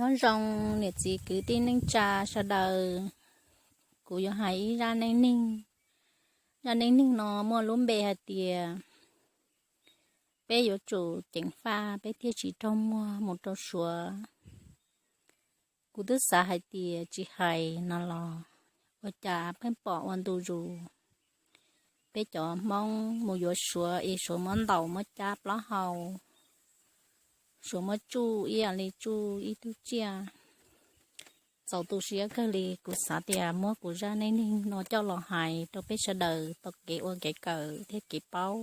Nyob zoo niam txiv kwv tij neej tsa sawv daws, kuv yuav hais ib zaj neej neeg. Zaj neej neeg no muaj lub npe hais tias peb yuav tsum ceev faj peb thiaj tsis raug muag mus rau Suav. Kuv twb xav hais tias tsis hais no los ua cas pheej pom ua ntu zus peb cov Hmoob mus yuav Suav es Suav muab ntaus muab cab plaub hau, Suav muab tsuj ib yam li tsuj ib tug tsiaj. Txaus tu siab kawg li, kuv xav tias muab kuv zaj neej neeg no coj los hais rau peb sawv daws tau kev ua kev kawm thiab kev paub.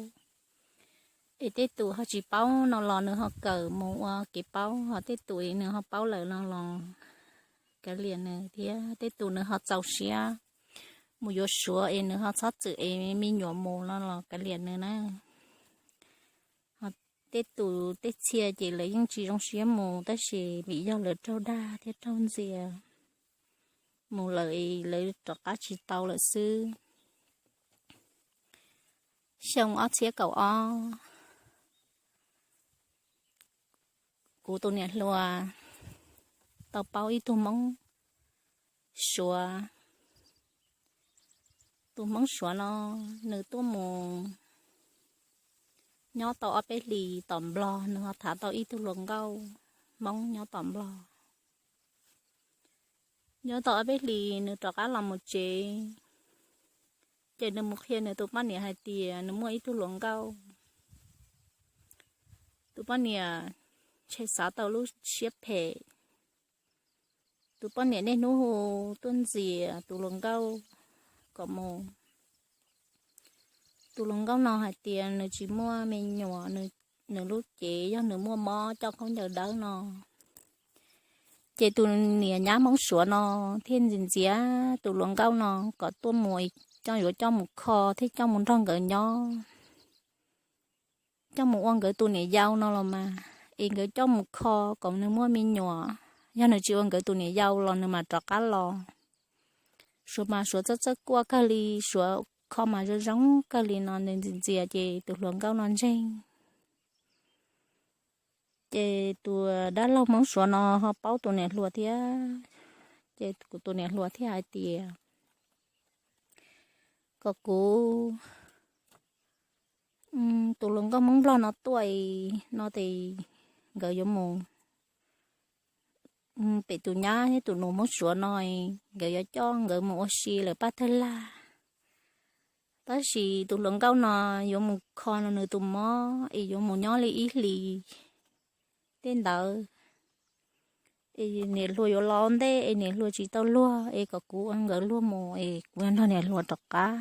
Es tej tus ho tsis paub no los nws ho kawm mus ua kev paub, ho tej tus nws ho paub lawm no los kav liam nws thiab. Tej tus nws ho txaus siab mus yuav Suav es nws ho txhob txwm es me nyuam mus no los kav liam nws na. Ho tej tus tej txhia ces lawv yeej tsis zoo siab mus tab sis vim yog lawv raug dag thiab raug ntxias mus lawm es lawv rov qab tsis tau lawm xwb. Xyoo ob txhiab kaum ob, kuv tus niam hluas tau paub ib tug Hmoob Suav. Tus Hmoob Suav no nws tuaj mus nyob tau ob peb hlis tom Nplog, nws ho tham tau ib tug hluas nkauj Hmoob nyob tom Nplog. Nyob tau ob peb hlis nws rov qab los mus tsev, ces nws mus qhia nws tus poj niam hais tias nws muaj ib tug hluas nkauj. Tus poj niam ntshe xav tau lub siab phem, tus poj niam niaj hnub hu tuaj ntxias tus hluas nkauj kom mus. Tus hluas nkauj no hais tias nws tsis muaj me nyuam, nws lub cev yog nws muaj mob coj khaub ncaws dawb no. Ces tus niam nyab Hmoob Suav no thiaj ntxias ntxias tus hluas nkauj no kom tuaj mus, coj yuav coj mus kho thiab coj mus nrog nkawd nyob, coj mus ua nkawd tus niam yau no los mas, es nkawd coj mus kho kom nws muaj me nyuam, yog nws tsis ua nkawd tus niam yau los nws mam rov qab los. Suav mas Suav txawj txawj kuaj kawg li, Suav kho mas zoo zoo kawg li no nws ntxias ntxias ces tus hluas nkauj no ntseeg. Ces tus dab laug Hmoob Suav no ho paub tus niam hluas thiab, ces kuv tus niam hluas thiaj hais tias kom kuv, tus hluas nkauj Hmoob Nplog no tuaj no ces nkawd yuav mus, pem tus nyab thiab tus nus Hmoob Suav no, nkawd yuav coj nkawd mus ua si lawm pab tag lag. Tab sis tus hluas nkauj no yuav mus kho nws tus mob es yuav mus nyob li ib hlis tej ntawd, es niam hluas yuav los ntej es niam hluas tsis tau luag es kom kuv ua nkawd luag mus es kuv yuav nrog niam hluas rov qab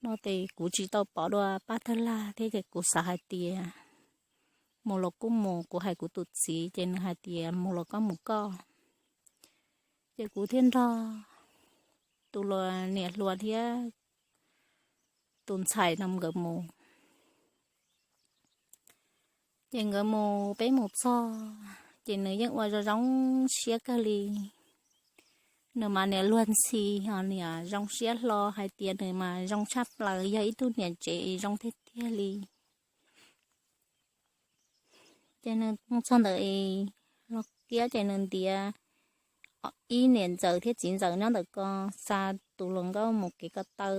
no ces kuv tsis tau pom dua pab tag lag thiab ces kuv xav hais tias mus los kuj mus, kuv hais kuv tus txiv ces nws hais tias mus los koj mus koj. Ces kuv thiaj nrog tus niam hluas thiab tus ntxhais no nkawd mus. Ces nkawd mus, peb mus txog, ces nws yeej ua zoo zoo siab kawg li. Nws mas niam luag ntxhi ho niam zoo siab hlo hais tias nws mas zoo tshaj plaws, yog ib tug niam tsev zoo tiag tiag li. Ces nws mus txog ntawd es los kiab ces nws ntiav ib niam ntxawm thiab txiv ntxawm nyob ntawm ko xa tus hluas nkauj mus kev ko taw.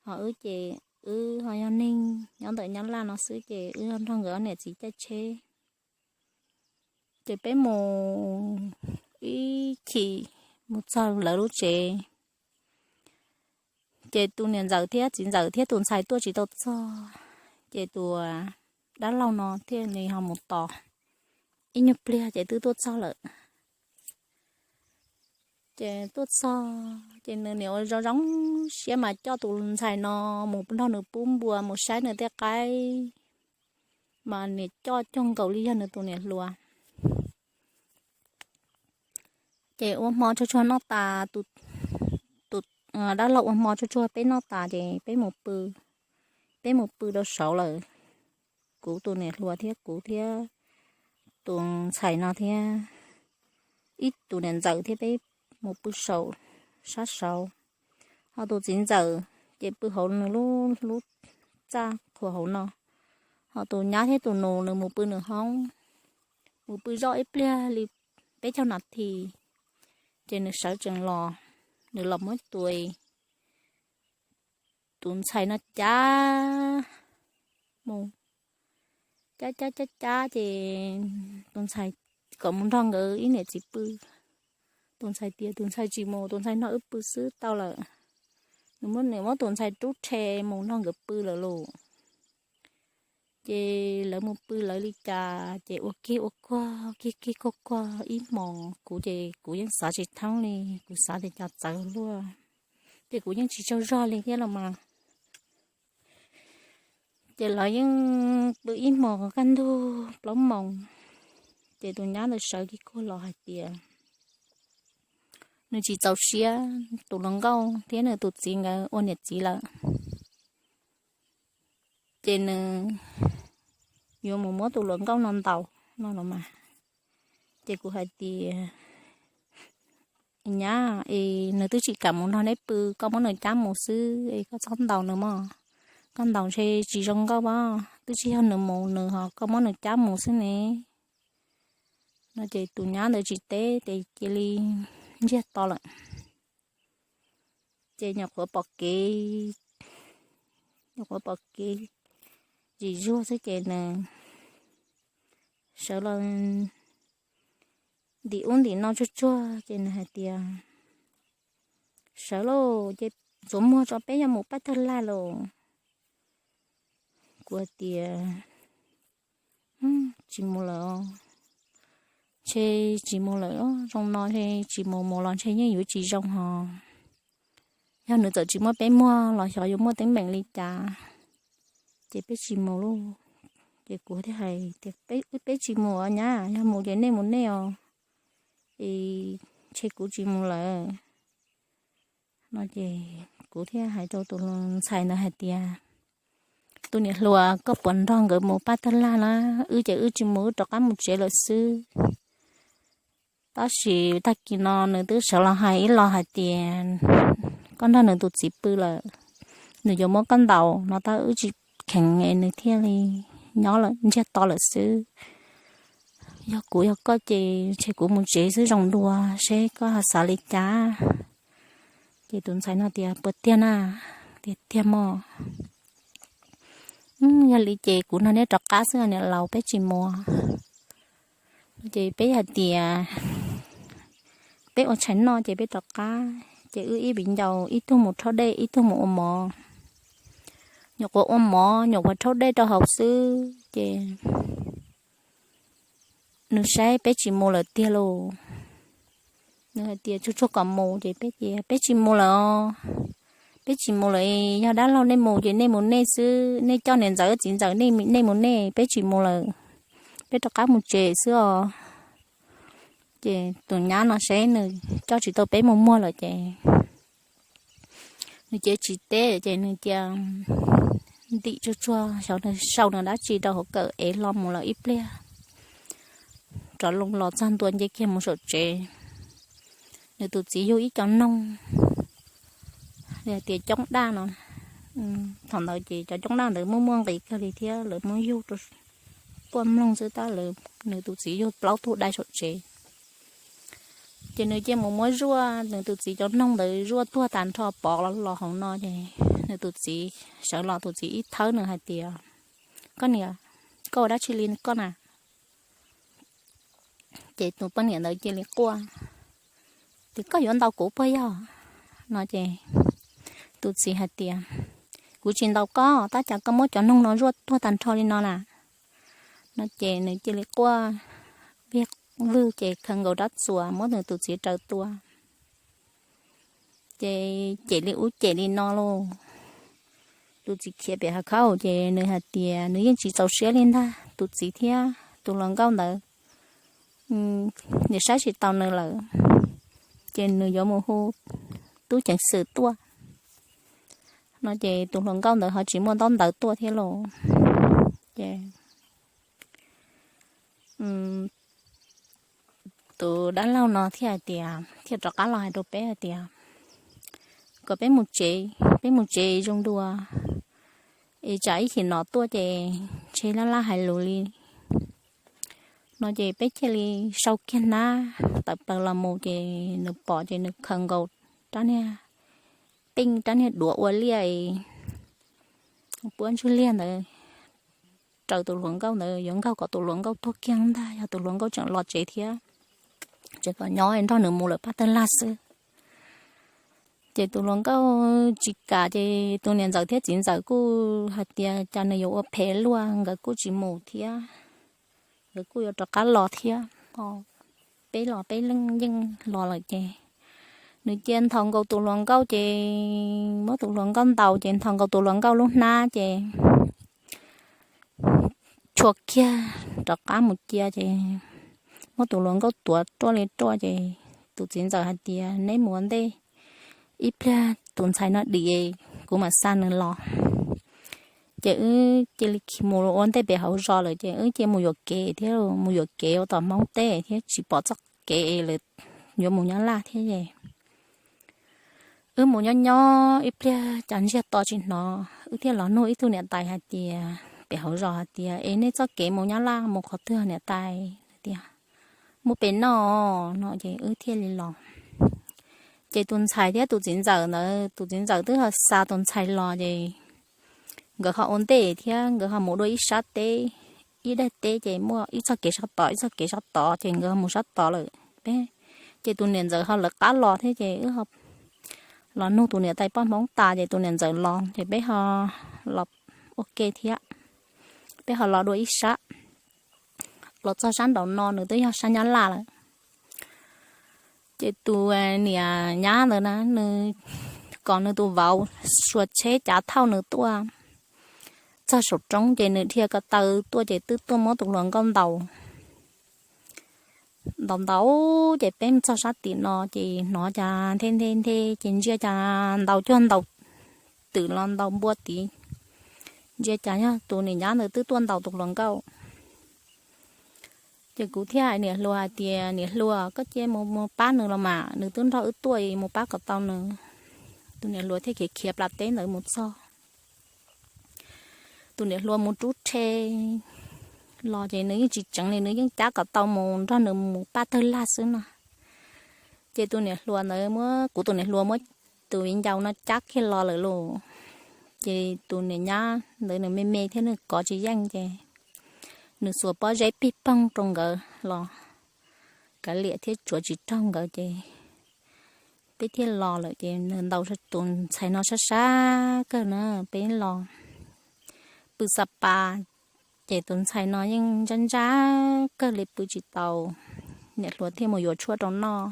Ho wb ces wb ho yog neeg nyob ntawm Nyab Laj no xwb ces wb nrog nkawd ob niam txiv caij tsheb. Ces peb mus ib chim mus txog lawv lub tsev, ces tus niam ntxawm thiab txiv ntxawm thiab tus ntxhais tuaj tsis tau txog, ces tus dab laug no thiaj li ho mus tos ib nyuag pliag ces twb tuaj txog lawm. Ces tuaj txog ces nws niam ua zoo zoo siab mas coj tus ntxhais no mus nrog nws pub npua, mus saib nws tej qaib, mas niam coj cuag nkaus li yog nws tus niam hluas. Ces ua hmo tsuag tsuag noj tas, tus dab laug ua hmo tsuag tsuag peb noj tas ces peb mus pw, peb mus pw rau saud lawm. Kuv tus niam hluas thiab kuv thiab tus ntxhais no thiab ib tus niam ntxawm thiab peb mus pw saum, sab saud. Ho tus txiv ntxawm ces pw hauv nws lub, lub txaj qhua hauv no. Ho tus nyab thiab tus nus nws mus pw nws hoob. mus pw zoj ib pliag li peb caug nas this, ces nws sawv tsees los, nws los muab tus, tus ntxhais no cab mus, cab cab cab cab ces tus ntxhais kom mus nrog nkawd ib niam txiv pw. Tus ntxhais tias tus ntxhais tsis mus, tus ntxhais nrog wb pw xwb tau lawm. Nws muab, nws muab tus ntxhais rub rhe mus nrog nkawd pw lawm lauj. Ces lawv mus pw lawv li cas ces ua kiag ua kuag, kiag kiag kuag kuag ib hmos, kuv ces kuv yeej xav tsis thoob li, kuv xav tias cas txawv luaj, ces kuv yeej tsis tsaug zog li thiab los mas. Ces lawv yeej pw ib hmos kaj ntug plaub moos, ces tus nyab ntawd sawv kiag kuag los hais tias nws tsis txaus siab tus hluas nkauj thiab nws tus txiv nkawd ua niam txiv lawm, ces nws yuav mus muab tus hluas nkauj no ntaus no los mas. Ces kuv hais tias, nyab, es nws twb tsis kam mus nrog neb pw, koj muab nws cab mus xwb es koj txhob ntaus nws mog. Koj ntaus ntshe tsis zoo nkauj as, twb tsis yog nws mus nws ho koj muab nws cab mus xwb ne. No ces tus nyab ntawd tsis teb ces cia li ntsiag to lawm. Ces nyuam qhuav pom kev, nyuam qhuav pom kev zim zuag xwb ces nws sawv los ntim ub ntim no tsuag tsuag ces nws hais tias, sawv lauj, ces ntxuav muag tso peb yuav mus pab tag lag lauj. Kuv hais tias, tsis mus lawm, ntshe tsis mus lawm, zoo no ntshe tsis mus, mus los ntshe yeej yuav tsis zoo hos. Yog nws txawm tsis muab peb muag los xyov yuav muaj teeb meem li cas, ces peb tsis mus lauj. Ces kuv thiaj hais tias, peb tsis mus os nyab, yog mus ces nej mus nej os, es ntshe kuv tsis mus lawm. No ces kuv thiaj hais rau tus ntxhais ntawd hais tias, tus niam hluas, koj puas nrog nkawd mus pab tag lag na, wb ces wb tsis mus, wb rov qab mus tsev lawm xwb. Tab sis tag kis no nws twb sawv los hais ib los hais tias koj nrog nws tus txiv pw lawm, nws yuav muab koj ntaus no tab wb tsis kheev es nws thiaj li nyob lawm, ntsiag to lawm xwb. Yog kuv yog koj ces ntshe kuv mus tsev xwb zoo dua, seb koj ho xav li cas. Ces tus ntxhais no tias, puas tiag na? Tias tiag mog. Yog li ces kuv nrog neb rov qab xwb niam laus, peb tsis mus. Ces peb hais tias peb ua tshais noj ces peb rov qab, ces wb ib viv ncaus ib tug mus rhaub dej ib tug mus ua mov. Nyuam qhuav ua mov nyuam qhuav rhaub dej rau hauv xwb ces nws saib peb tsis mus lawm tiag lauj. Nws hais tias tsuag tsuag kom mus ces peb tias peb tsis mus lawm os. Peb tsis mus lawm, yog dab laug nej mus ces nej mus nej xwb, nej coj niam ntxawm txiv ntxawm nej mus nej, peb tsis mus lawm, peb rov qab mus tsev xwb os. Ces tus nyab no seb nws coj tsis tau peb mus muag lawm ces nws cia tsis teb ces nws cia ntim tsuag tsuag xyov nws sau nws dab tsi rau hauv kawm es hlo mus lawm ib pliag. Rov loo los txog ntua nce kiag mus saum tsev, nws tus txiv yug ib co noog li hais tias coob daj no. Thaum ntawd ces cov coob daj ntawd muaj muaj nqis kawg li thiab lawv muab yug rau quaj mloog xwb tab lawv, nws tus txiv yug plaub tug dai saum tsev. Ces nws cia mus muab zuaj, nws tus txiv cov noog ntawd zuaj tuag tag nrho pov los hauv no ces nws tus txiv sawv los tus txiv ib thawb nws hais tias, koj niam, koj ua dab tsi li koj na? Ces tus poj niam ntawd cia li quaj tias, koj yuav ntaus kuv puas yog? No ces tus txiv hais tias, kuv tsis ntaus koj, tab cas koj muab cov noog no zuaj tuag tag nrho li no na? No ces nws cia li quaj vij vwg ces khaws nkaus rab txuas muab nws tus txiv raws tua. Ces cem li ub cem li no lauj. Tus txiv khiav pem hav khauj ces nws hais tias nws yeej tsis txaus siab li ntag, tus txiv thiab tus hluas nkauj ntawd niam saib tsis taus nws lawm, ces nws yuav mus hu tub ceev xwm tuaj. No ces tus hluas nkauj ntawd ho tsis muaj ntaub ntawv tuaj thiab lauj. Ces tus dab laug no thiaj hais tias, thiaj rov qab los hais rau peb hais tias, kom peb mus tsev, peb mus tsev zoo dua, es tsam ib chim no tuaj ces ntshe laj laj hais lus li. no ces peb cia li sau kiag hnab tawm plaws los mus ces nws pom ces nws khaws nkaus rab niag, peej rab niag duav ua liaj, puab ntswg liaj ntawd raws tus hluas nkauj ntawd yuav nkaug kom tus hluas nkauj tuag kiag ntag, yog tus hluas nkauj tseem los tsev thiab, tseem kom nyob nrog nws mus lawm pab tawg laj xwb. Ces tus hluas nkauj tsis kam ces tus niam ntxawm thiab txiv ntxawm kuj hais tias cas nws yuav ua phem luaj, nkawd kuj tsis mus thiab, nkawd kuj yuav rov qab los thiab. Peb los peb leej yeej los lawm ces nws cia nthos nkaus tus hluas nkauj ces muab tus hluas nkauj ntaus ces nthos nkaus tus hluas nkauj lub hnab ces tshua kiag rov qab mus cia ces muab tus hluas nkauj tuav ruaj li ruaj ces tus txiv ntxawm hais tias neb mus ua ntej ib pliag tus ntxhais no dim kuv mam xa nws los. Ces wb cia li mus ua ntej pem hauv zos lawm ces wb cia mus yuam kev thiab, mus yuam kev ua tom Hmoob teb thiab tsis pom txoj kev lawm, yuav mus Nyab Laj thiab es wb mus nyob nyob ib pliag cas ntsiag to tsis hnov, wb thiaj los nug ib tug niam tais hais tias pem hauv zos hais tias es nej txoj kev mus Nyab Laj mus qhov twg niam tais? Tias muaj pem no no ces wb thiaj li los. Ces tus ntxhais thiab tus txiv ntxawm ntawd, tus txiv ntxawm twb ho xa tus ntxhais los ces nkawd ho ua ntej thiab nkawd ho mus dua ib sab teb, ib daim teb ces muaj ib txoj kev sab tod ib txoj kev sab tod ces nkawd ho mus sab tod lawm. Peb, ces tus niam ntxawm ho lawv qab los thiab ces wb ho los nug tus niam tais poj Hmoob tas ces tus niam ntxawm los ces peb ho los ua ke thiab, peb ho los dua ib sab, los txog sab nraum no nws twb yog sab Nyab Laj lawm. Ces tus niam nyab ntawd na nws kom nws tus vauv xuas tsheb cav thauj nws tuaj txog saum roob ces nws dhia ko taw tuaj ces twb tuaj muab tus hluas nkauj ntaus ntaus ntaus ces peb txog sab tim no ces hnov cas nthe nthe nthe ces ntsia cas ntaus cuag ntaus twm los ntaus npua tid, ntsia cas yog tus niam nyab ntawd twb tuaj ntaus tus hluas nkauj. Ces kuv thiaj hais niam hluas hais tias niam hluas koj cia mus mus pab nws los mas, nws twb nrog wb tuaj mus pab kom tau nws. Tus niam hluas thiaj khiav khiav plas teb ntawd mus txog. Tus niam hluas mus rub rhe los ces nws yeej tsis tseev li, nws yeej cab kom tau mus nrog nws mus pab tawg lag xwb no. Ces tus niam hluas ntawd muab, kuv tus niam hluas muab tus viv ncaus no cab kiag los lawm lauj. Ces tus niam nyab ntawd nws me me thiab nws kov tsis yeej ces nws xuas pob zeb pig poog rau nkawd los kav liam thiab tsuav tsis raug nkawd ces peb thiaj los lawm ces nws ntaus tus ntxhais no sab sab kawg na, peb los pw xa pas. Ces tus ntxhais no yeej ntsaj ntsaj kawg li pw tsis tau, niam hluas thiaj mus yuav tshuaj rau noj.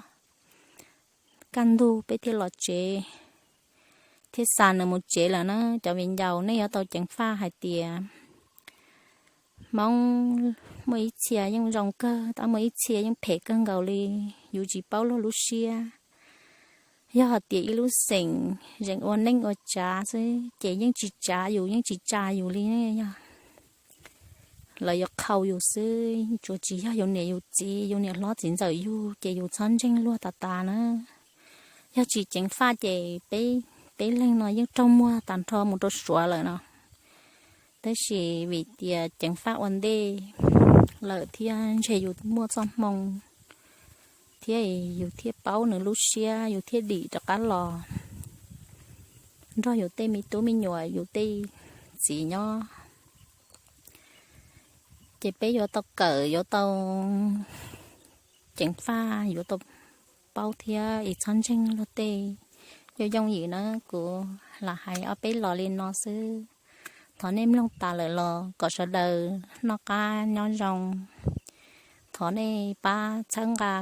Kaj ntug peb thiaj los tsev, thiaj xa nws mus tsev lawm na. Cov viv ncaus nej yuav tau ceev faj hais tias Hmoob muaj ib txhia yeej zoo kawg, tab muaj ib txhia yeej phem kawg nkaus li, yus tsis paub luag lub siab. Yog hais tias ib lub xeem zeem ua neej ua tsav xwb ces yeej tsis tsav yus yeej tsis tsa yus li yog lawv yuav qhau yus xwb, tsuas tsis yog yus niam yus txiv, yus niam hlob txiv ntxawm yug ces yus txhob ntseeg luag tas tas na. Yog tsis ceev faj ces peb, peb leeg no yeej raug muag tag nrho mus rau Suav lawm no. Tab sis vim tias ceev faj ua ntej lawm thiab ntshe yus muaj txoj hmoo thiab yus thiaj paub nws lub siab, yus thiaj dim rov qab los nrog yus tej me tub me nyuam, yus tej txiv nyob. Ces peb yuav tau kawm, yuav tau ceev faj, yuav tau paub thiab es txhob ntseeg luag tej. Yooj yooj yim na, kuv lam hais ob peb los li no xwb. Thov nej mloog tas lawm los kom sawv daws noj qab nyob zoo. Thov nej pab txhawb nqa